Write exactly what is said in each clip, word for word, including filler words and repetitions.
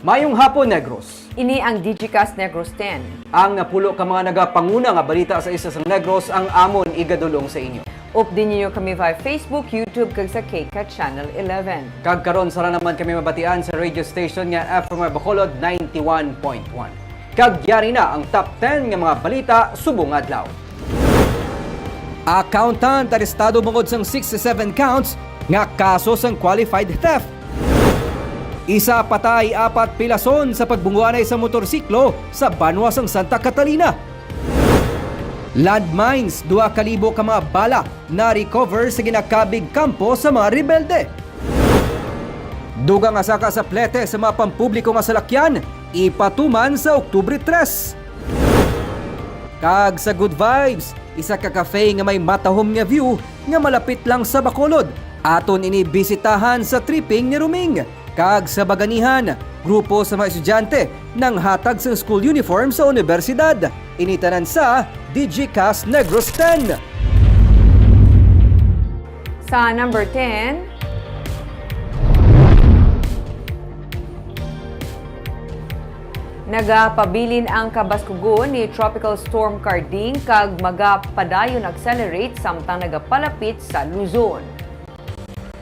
Mayong hapon, Negros. Ini ang Digicast Negros ten. Ang napulo ka mga nagapanguna nga balita sa isla sang Negros ang amon igadulong sa inyo. Updi ninyo kami via Facebook, YouTube, kag sa K CAT Channel eleven. Kag karon, sara naman kami mabatian sa radio station nga F M R Bacolod ninety-one point one. Kag yari na ang top ten nga mga balita subong adlaw. Accountant arestado bangod sang sixty-seven counts nga kaso sang qualified theft. Isa patay, apat pilason sa pagbungwanay sa motorsiklo sa banwa sang Santa Catalina. Landmines, duha ka libo ka mga bala na-recover sa ginakabig kampo sa mga rebelde. Dugang nga saka sa plete sa mga pampubliko nga salakyan, ipatuman sa Oktubre tres. Kag sa Good Vibes, isa ka cafe nga may matahom nga view nga malapit lang sa Bacolod. Aton ini bisitahan sa tripping ni Ruming. Kag sa Baganihan, grupo sa mga estudyante nanghatag sang school uniform sa unibersidad. Ini tanan sa Digicast Negros ten. Sa number ten, nagapabilin ang kabaskugon ni Tropical Storm Carding kag magapadayon accelerate samtang nagapalapit sa Luzon.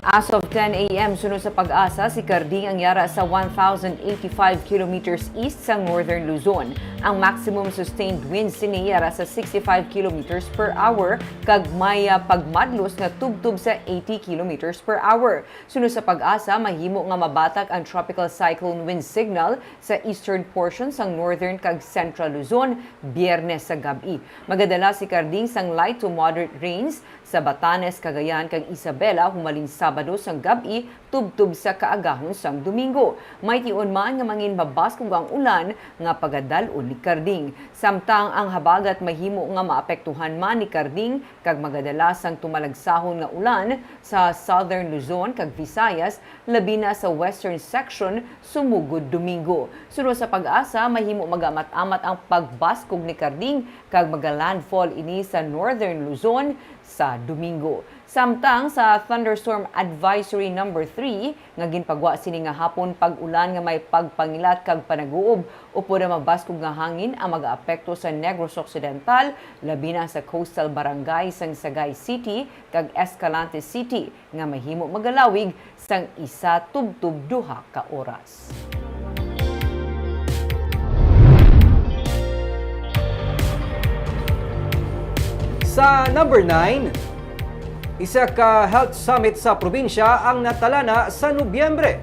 As of ten a m, suno sa PAGASA, si Carding ang yara sa one thousand eighty-five kilometers east sang Northern Luzon. Ang maximum sustained winds sini yara sa sixty-five kilometers per hour kag may, ah, pagmadlos nga tubtob sa eighty kilometers per hour. Suno sa PAGASA, mahimo nga mabatak ang tropical cyclone wind signal sa eastern portion sang Northern kag Central Luzon Biyernes sa gab-i. Magadala si Carding sang light to moderate rains sa Batanes, Cagayan, kag Isabela humalin Sabado sang gab-i tubtob sa kaagahon sang Domingo. May tion man nga mangin mabaskog ang ulan nga pagadal-on ni Carding. Samtang ang habagat mahimo nga maapektuhan man ni Carding kag magadala sang tumalagsahon nga ulan sa Southern Luzon kag Visayas, labi na sa western section, sumugod Domingo. Suno sa PAGASA, mahimo magaamat-amat ang pagbaskog ni Carding kag magalandfall ini sa Northern Luzon sa Domingo. Samtang sa Thunderstorm Advisory Number three, nga ginpagwa sini nga hapon, pag-ulan nga may pagpangilat kag panaguob, upod ang mabaskog nga hangin ang mag-aapekto sa Negros Occidental, labi na sa coastal barangay sang Sagay City kag Escalante City, nga mahimo magalawig sang isa tubtob duha ka oras. Sa number nine, isa ka health summit sa probinsya ang natalana sa Nobyembre.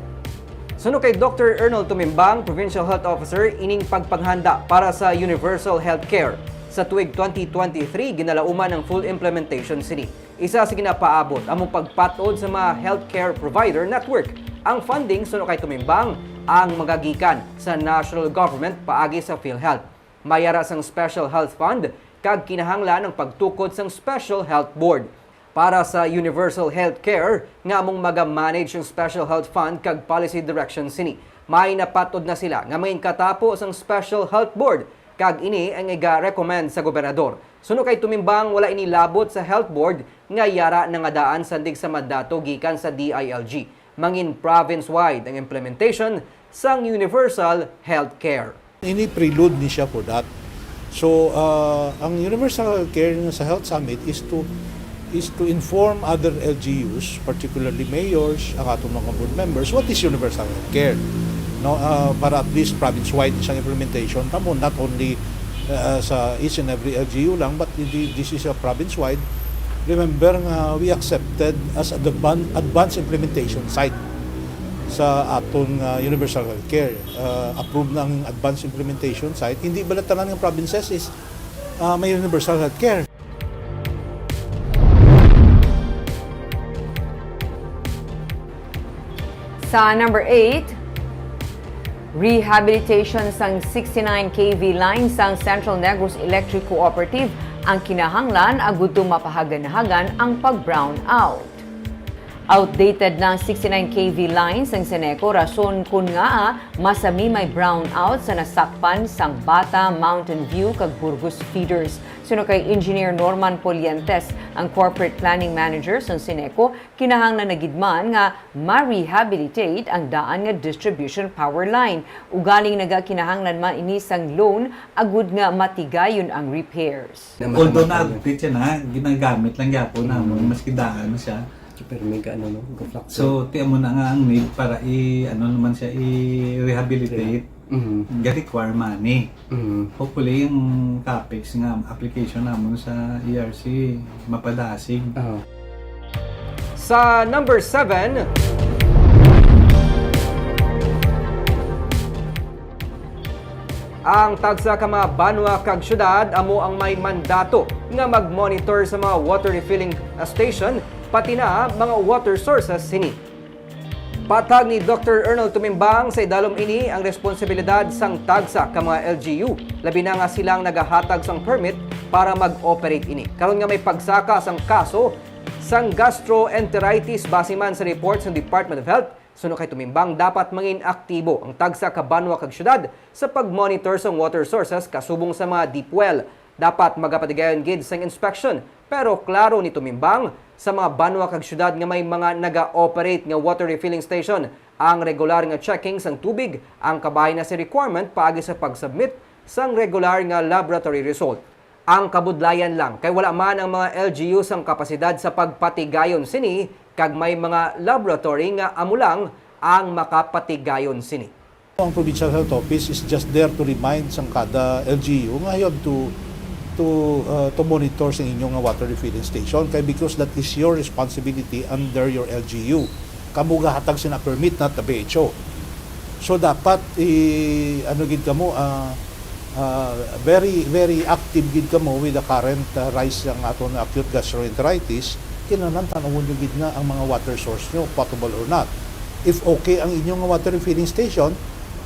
Suno kay Doktor Ernol Tumimbang, Provincial Health Officer, ining pagpanghanda para sa universal health care sa tuig twenty twenty-three, ginalauman ang full implementation sini. Isa sa ginapaabot among pagpat-od sa mga healthcare provider network. Ang funding, suno kay Tumimbang, ang magagikan sa national government paagi sa PhilHealth. May ara sang Special Health Fund kag kinahanglan ang pagtukod sang Special Health Board. Para sa universal health care nga among maga-manage ang Special Health Fund kag policy direction sini, may napat-od na sila nga mangin katapo sang Special Health Board kag ini ang iga-recommend sa gobernador. Suno kay Tumimbang, wala ini labot sa Health Board nga yara nangadaan sandig sa mandato gikan sa D I L G. Mangin province-wide ang implementation sang universal health care. Ini prelude ni siya for that. So, uh, ang universal health care nga sa Health Summit is to is to inform other L G Us, particularly mayors, ang atong mga board members, what is universal health care? No, uh, para at least province-wide siyang implementation kamo, not only uh, sa each and every L G U lang, but this is a province-wide. Remember nga we accepted as advan- advanced implementation site sa aton uh, universal health care. Uh, approved na ang advanced implementation site. Hindi bala tanan nga provinces is uh, may universal health care. Sa number eight, rehabilitation sang sixty-nine K V line sang Central Negros Electric Cooperative ang kinahanglan agud to mapahaganahagan ang pag-brown out. Outdated na ang sixty-nine K V line sang Ceneco, rason kon ngaa masami may brownout sa nasakpan sang Bata, Mountain View, kag Burgos feeders. Suno kay Engineer Norman Polientes, ang Corporate Planning Manager sang Ceneco, kinahanglan na gid man nga ma-rehabilitate ang daan nga distribution power line. Ugaling nagakinahanglan man ini sang loan agud nga matigayon ang repairs. Na Although masamatan na-update siya na, ginagamit lang gyapon namon, Mm. maski daan na siya. Pero may ka-, ano, no? Ga-fluctuate. So, ti amo na nga ang need para i-, ano naman siya, i-rehabilitate. Mhm. Ga-require money. Mhm. Hopefully, yung capex nga application namon sa E R C mapadasig. Aha. Sa number seven, ang tagsa ka mga banwa kag syudad amo ang may mandato nga mag-monitor sa mga water refilling, ah, station, pati na mga water sources sini. Patag ni Doktor Ernel Tumimbang, sa idalom ini ang responsibilidad sang tagsa ka mga L G U, labi na nga sila ang nagahatag sang permit para mag-operate ini. Karon nga may pagsaka sang kaso sang gastroenteritis, base man sa report sang Department of Health, suno kay Tumimbang, dapat mangin aktibo ang tagsa ka banwa kag syudad sa pag-monitor sang water sources kasubong sa mga deep well. Dapat magapatigayon gid sang inspection, pero klaro ni Tumimbang, sa mga banwa kag syudad nga may mga naga-operate nga water refilling station, ang regular nga checking sang tubig ang kabahin na sa requirement paagi sa pag-submit sang regular nga laboratory result. Ang kabudlayan lang kay wala man ang mga L G U sang kapasidad sa pagpatigayon sini, kag may mga laboratory nga amo lang ang makapatigayon sini. Ang Provincial Health Office is just there to remind sang kada L G U nga you have to, to, uh, to monitor sa inyo nga water refilling station, kay because that is your responsibility under your L G U. Kamo gahatag sina permit, not the B H O. So, dapat i-, ano gid kamo, ah, ah, very, very active gid kamo with the current, ah, rise sang aton acute gastroenteritis. Kinahanglan tan-awon nyo gid nga ang mga water source nyo, potable or not. If okay ang inyo nga water refilling station,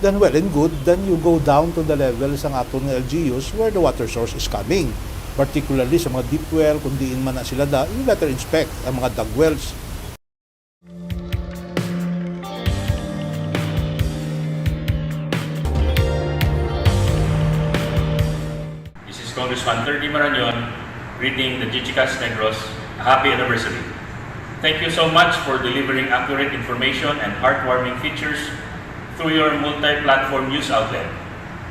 then well and good, then you go down to the level sang aton nga L G Us where the water source is coming. Particularly sa mga deep well, kung diin man na sila da, you better inspect ang mga dug wells. This is Congressman Thirdy Marañon greeting the Digicast Negros a happy anniversary. Thank you so much for delivering accurate information and heartwarming features through your multi-platform news outlet.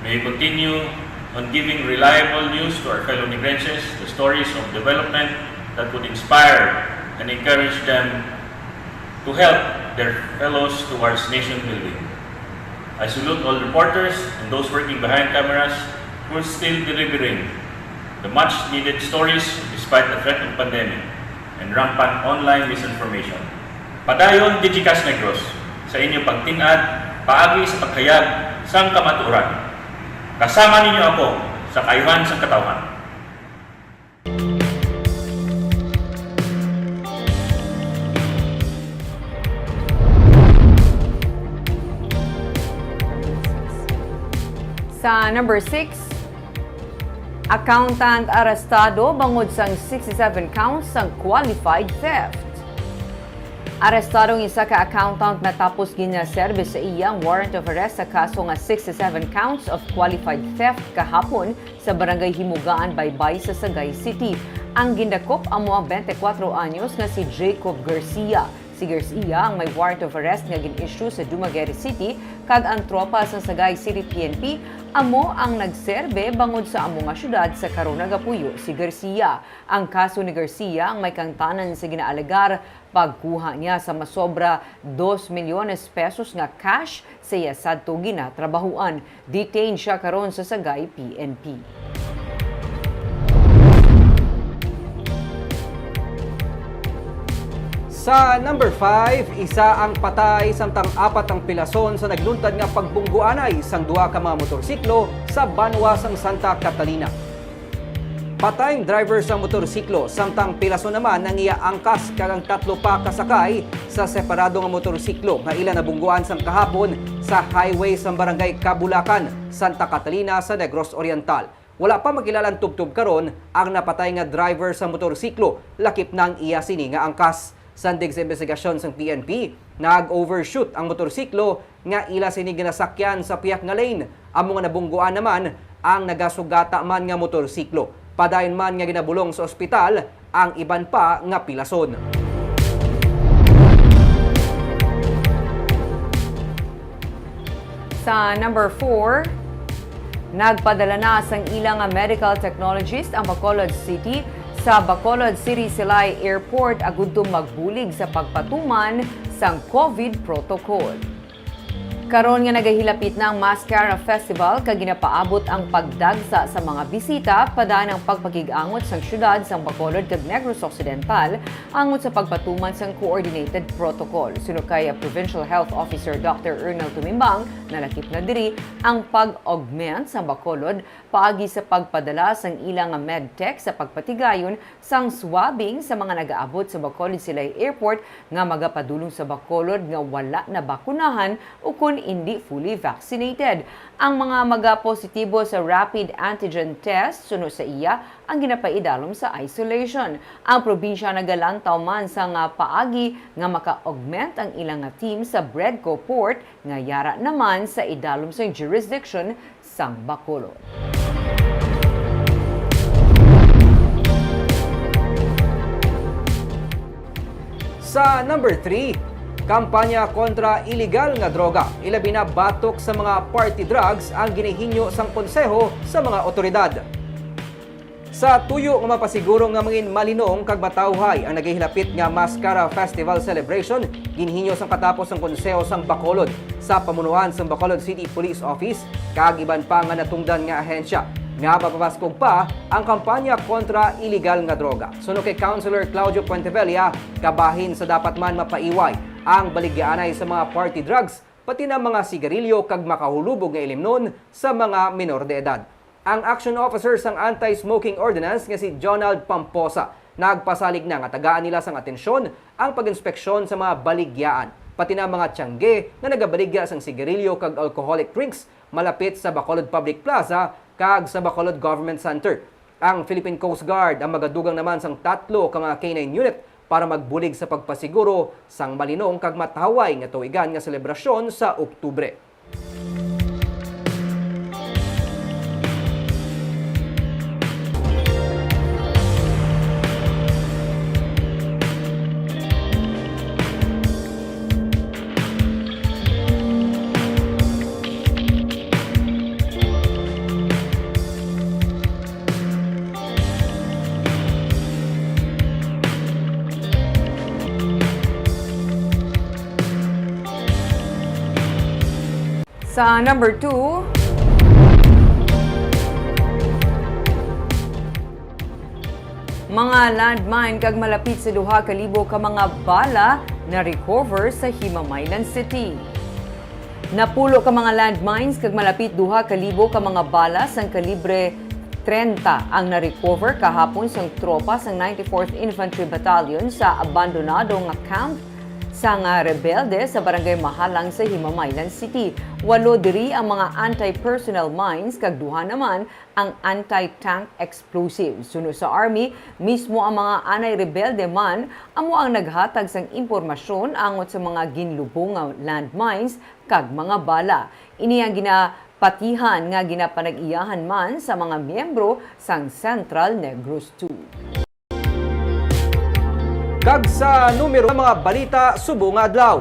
May you continue on giving reliable news to our fellow Negrenses, the stories of development that would inspire and encourage them to help their fellows towards nation building. I salute all reporters and those working behind cameras who are still delivering the much needed stories despite the threat of pandemic and rampant online misinformation. Padayon, Digicast Negros, sa inyong pagtin-ad paagi sa paghayag sang kamatuoran. Kasama ninyo ako sa kaayuhan sang katawhan. Sa number six, accountant arestado bangod sang sixty-seven counts sang qualified theft. Arestado ang isa ka accountant matapos ginaserbi sa iya ang warrant of arrest sa kaso nga sixty-seven counts of qualified theft kahapon sa Barangay Himugaan, Baybay sa Sagay City. Ang gindakop amo ang twenty-four anyos nga si Jacob Garcia. Si Garcia ang may warrant of arrest nga gin-issue sa Dumaguete City, kag ang tropa sa Sagay City P N P amo ang nagserbe bangod sa amo nga syudad sa karon nagapuyo si Garcia. Ang kaso ni Garcia ang may kaangtanan sa ginaalegar pagkuha niya sa masobra dos milyones pesos nga cash sa iya sadto ginatrabahuan. Detained siya karon sa Sagay P N P. Sa number five, isa ang patay samtang apat ang pilason sa nagluntad nga pagbungguanay sang duha ka mga motorsiklo sa banwa sang Santa Catalina. Patay ang driver sang motorsiklo, samtang pilason naman ang iya angkas kag ang tatlo pa ka sakay sa separado nga motorsiklo nga ila nabungguan sang kahapon sa highway sang Barangay Cabulacan, Santa Catalina sa Negros Oriental. Wala pa makilala ang tubtob karon ang napatay nga driver sang motorsiklo, lakip na ang iya sini nga angkas. Sandig sa imbestigasyon sang P N P, nag-overshoot ang motorsiklo nga ila sini ginasakyan sa piyak nga lane, amo nga nabungguan naman ang nagasugata man nga motorsiklo. Padayon man nga ginabulong sa ospital ang iban pa nga pilason. Sa number four, nagpadala na sang ila nga medical technologist ang Bacolod City sa Bacolod City Silay Airport agudto magbulig sa pagpatuman sang COVID protocol. Karon nga nagahilapit na ang Mascara Festival kag ginapaabot ang pagdagsa sa mga bisita, padaan ang pagpakig-angot sang syudad sang Bacolod kag Negros Occidental angot sa pagpatuman sang coordinated protocol. Suno kay Provincial Health Officer Doctor Ernel Tumimbang, nalakip na diri ang pag-augment sa Bacolod paagi sa pagpadala sang ila nga medtech sa pagpatigayon sang swabbing sa mga nagaabot sa Bacolod Silay Airport nga magapadulong sa Bacolod nga wala nabakunahan ukon indi fully vaccinated. Ang mga magapositibo sa rapid antigen test, suno sa iya, ang ginapaidalom sa isolation. Ang probinsya nagalantaw man sa nga paagi nga maka-augment ang ila nga team sa Bredco Port nga yara naman sa idalom sang jurisdiction sang Bacolod. Sa number three, kampanya kontra iligal nga droga, ilabi na batok sa mga party drugs ang ginihinyo sang konseho sa mga otoridad. Sa tuyo nga mapasiguro nga mangin malinong kag matawhay ang nagahilapit nga Mascara Festival Celebration, ginhinyo sang katapos sang Konseho sang Bacolod sa pamunuan sang Bacolod City Police Office kag iban pa nga natungdan nga ahensya nga mapabaskog pa ang kampanya kontra iligal nga droga. Suno kay Councilor Claudio Puentevella, kabahin sa dapat man mapaiway ang baligyaanay sa mga party drugs, pati na mga sigarilyo kag makahulubog nga ilimnon sa mga minor de edad. Ang action officer sang anti-smoking ordinance nga si Jonald Pamposa nagpasalig na nga tagaan nila sang atensyon ang pag-inspeksyon sa mga baligyaan, pati na mga tiyangge nga nagabaligya sang sigarilyo kag alcoholic drinks malapit sa Bacolod Public Plaza kag sa Bacolod Government Center. Ang Philippine Coast Guard ang magadugang naman sang tatlo ka mga K nine unit para magbulig sa pagpasiguro sang malinong kag matawhay nga tuigan nga selebrasyon sa Oktubre. Sa number two, mga landmine kag malapit sa duha ka libo ka mga bala na-recover sa Himamaylan City. Napulo ka mga landmines kag malapit duha ka libo ka mga bala sang kalibre trenta ang na-recover kahapon sang tropa sang ninety-fourth Infantry Battalion sa abandonado nga camp sang rebelde sa Barangay Mahalang sa Himamaylan City. Walo diri ang mga anti-personnel mines kag duha naman ang anti-tank explosive. Suno sa Army, mismo ang mga anay rebelde man amo ang naghatag sang impormasyon angot sa mga ginlubong nga landmines kag mga bala. Ini ang ginapatihan nga ginapanag-iyahan man sa mga miyembro sang Central Negros two. Kag sa numero nga mga balita subong nga adlaw.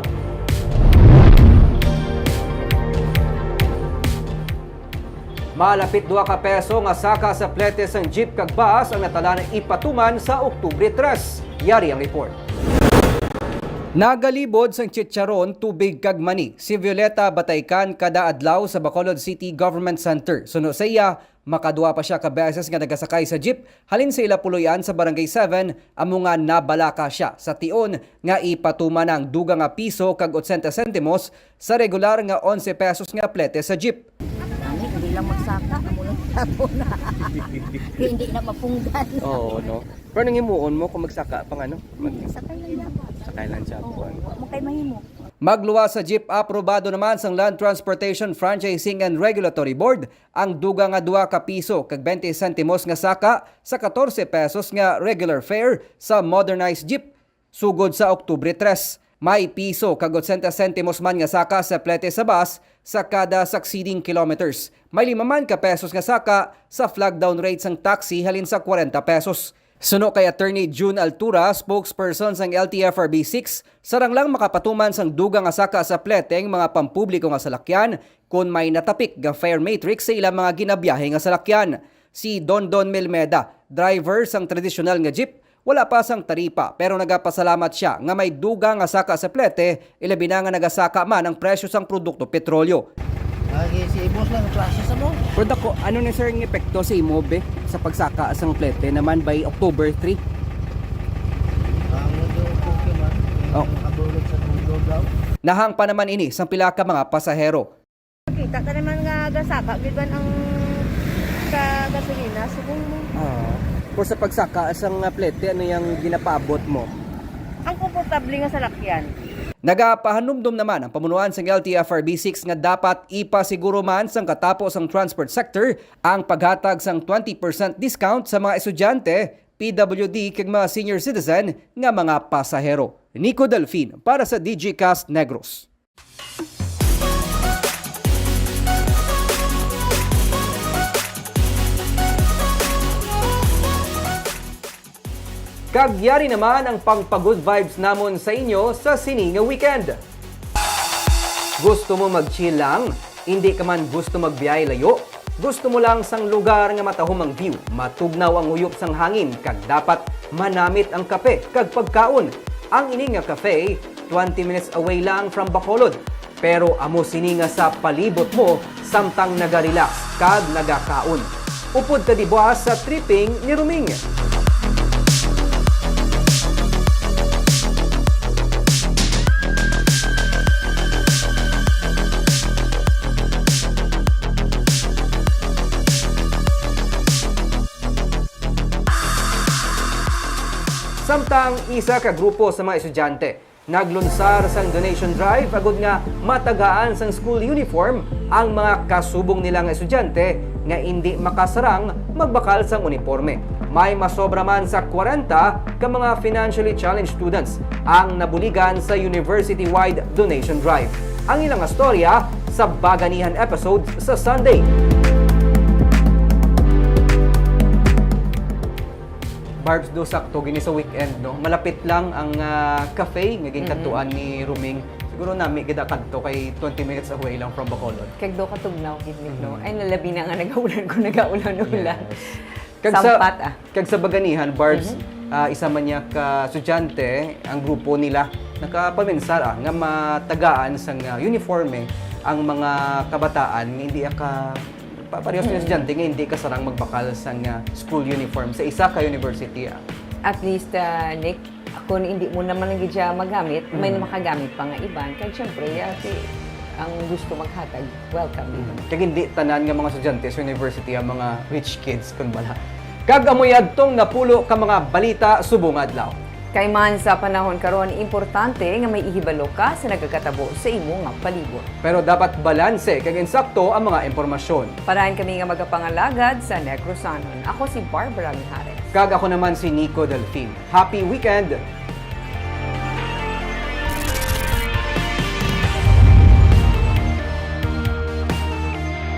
Malapit duha ka peso nga saka sa plete sang jeep kag bus ang natalaan ipatuman sa Oktubre tres. Yari ang report. Nagalibod sang chicharon, tubig kag mani si Violeta Bataycan kada adlaw sa Bacolod City Government Center. Suno sa iya, makaduha pa sia ka beses nga nagasakay sa jeep halin sa ila puloy-an sa Barangay seven, amo nga nabalaka sia sa tion nga ipatuman ang dugang nga piso kag otsenta sentimos sa regular nga onse pesos nga plete sa jeep. Ani, hindi lang magsaka, amo lang tapon. Hindi na mapunggan. Oo, no? Pero nang himuon mo kung magsaka pang ano? Mag- Sakay lang yan. Sakay lang siya. Oo, wa mo kay mahimo. Magluwas sa jeep, aprobado naman sang Land Transportation Franchising and Regulatory Board ang dugang nga duha ka piso kag twenty sentimos nga saka sa katorse pesos nga regular fare sa modernized jeep. sugod sa Oktubre tres. May piso kag otsenta sentimos man nga saka sa plete sa bus sa kada succeeding kilometers. May lima man ka pesos nga saka sa flag down rate sang taxi halin sa kwarenta pesos. Suno kay Attorney June Altura, spokesperson sang L T F R B six, sarang lang makapatuman sang dugang nga saka sa plete ang mga pampubliko nga salakyan kon may natapik nga fare matrix sa ilang mga ginabiyahe nga salakyan. Si Dondon Melmeda, driver sang tradisyonal nga jeep, wala pa sang taripa, pero nagapasalamat sia nga may dugang nga saka sa plete, ilabi na nga nagasaka man ang presyo sang produkto petrolyo. Lagi si boss lang, klase sa mo. Pero dako, ano na, sir, ang epekto sa imo, be, sa pagsaka sang plete naman by October three? Ang medyo okay man, Oh. Nakabulag sa tulog daw. Nahang pa naman ini sang pila ka mga pasahero. Kita ka naman nga gasaka gid man ang sa gasolina, subong mo. Ah. Pero sa pagsaka sang plete, ano yung ginapaabot mo? Ang komportable nga salakyan. Nagapahanumdom naman ang pamunuan sang L T F R B six nga dapat ipasiguro man sang katapo sang transport sector ang paghatag sang twenty percent discount sa mga estudyante, P W D, kag mga senior citizen nga mga pasahero. Nico Delfin para sa Digicast Negros. Kag yari naman ang pangpa-good vibes namon sa inyo sa sini nga weekend. Gusto mo mag-chill lang? Indi ka man gusto magbiyahe layo? Gusto mo lang sang lugar nga matahom ang view, matugnaw ang uyop sang hangin, kag dapat manamit ang kape kag pagkaon? Ang ini nga cafe, twenty minutes away lang from Bacolod. Pero amo sini nga sa palibot mo samtang naga-relax kag nagakaon. Upod ka di buas sa tripping ni Ruming. Samtang isa ka grupo sa mga estudyante naglunsar sang donation drive agud nga matagaan sang school uniform ang mga kasubong nila nga estudyante nga indi makasarang magbakal sang uniporme. May masobra man sa kwarenta ka mga financially challenged students ang nabuligan sa university-wide donation drive. Ang ilang nga storya sa Baganihan episode sa Sunday. Barbs, do sakto gini sa weekend, no? Malapit lang ang, ah, cafe nga ginkadtuan ni Ruming. Siguro nami gid kadto kay twenty minutes away lang from Bacolod. Kag do katugnaw gid, no? Ay, nalabi na nga nagaulan ko, nagaulan-ulan. Yes. Kag sa, Sampat, ah. Kag sa Baganihan, Barbs, ah, isa man niya ka estudyante, ang grupo nila nakapaminsar, ah, nga matagaan sang, ah, uniforme ang mga kabataan nga hindi ka Pa-, parehas nga estudyante nga hindi kasarang magbakal sang, ah, school uniform sa isa ka university, ah. At least, ah, Nick, kung hindi mo naman lang gid siya magamit, may makagamit pa nga iban. Kag syempre, ah, si, ang gusto maghatag, welcome, di ba? Kag hindi tanan nga mga estudyante sa university ang mga rich kids, kun bala. Kag amo yadtong napulo ka mga balita subong adlaw. Kay man sa panahon karon, importante nga may ihibalo ka sa nagakatabo sa imo nga palibot. Pero dapat balanse kag insakto ang mga impormasyon. Parahan kami nga magapangalagad sa Negrosanon. Ako si Barbara Mijares. Kag ako naman si Nico Delfin. Happy weekend!